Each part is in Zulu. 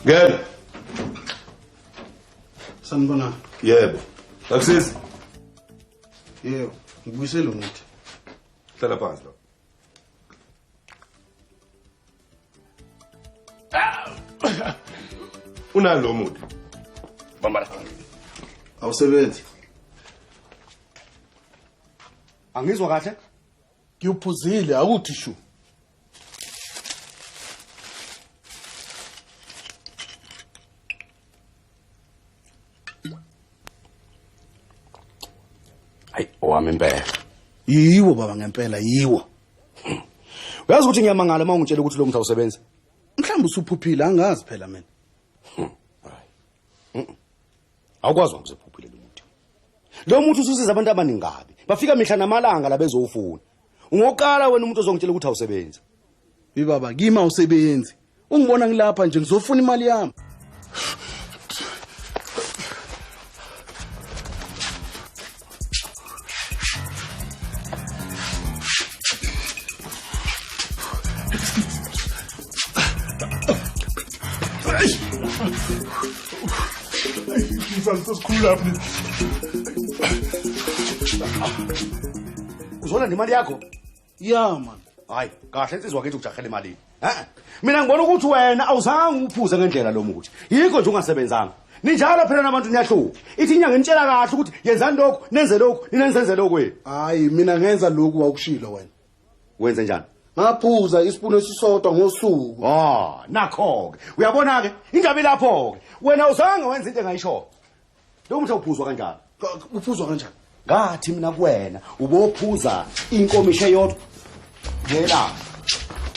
Ngena. Sanibona. Yebo. Akusizi. Yebo, ngibuyisele umuthi. Hlala phansi lo. Unalo lo muthi. Bamba la. Awusebenzi. Angizwa kahle? Ngiwuphuzile awuthi shu. Hayi, owami impela. Yiwo baba ngempela yiwo. Uyazi ukuthi ngiyamangala uma ungitshela ukuthi lo muthi awusebenzi. Mhlawumbe usuphuphile angazi phela mina. Awukwazi wamsephuphile lo muthi. Lo muthi ususiza abantu abaningi kabi. Bafika mihla namalanga la bezowufuna. Ungoqala wena umuntu ozongitshela ukuthi awusebenzi. Baba kimi awusebenzi. Ungibona ngilapha nje ngizofuna imali yami. Uzolanda imali yakho? Ya man. Hayi, kahle insizwa kithi ujahela imalini. Eh? Mina ngibona ukuthi wena awuzange uphuze ngendlela lo muthi. Yikho nje ungasebenzanga. Ninjalo phela nabantu niyahluka. Ithi inyanga nitshela kahle ukuthi yenzani lokhu, nenze lokhu, ninenzenze lokhu wena. Hayi mina ngenza lokhu wawukushilo wena. Wenze njani? Ngaphuza isipunu esisodwa ngosuku. Ah, nakho-ke. Uyabona-ke, indaba ilapho-ke. Wena awuzange wenze into engayisho. Lo muthi awuphuzwa kanjani? Uphuzwa kanjani? Ngathi mina kuwena ubophuza inkomishi eyodwa ngelanga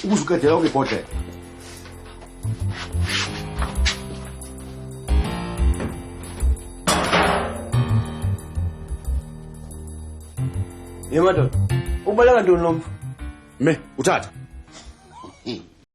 ukuze uqede yonke ibhodlela. Ye madoda, ubaleka ntoni lo mfo? Me, uthatha.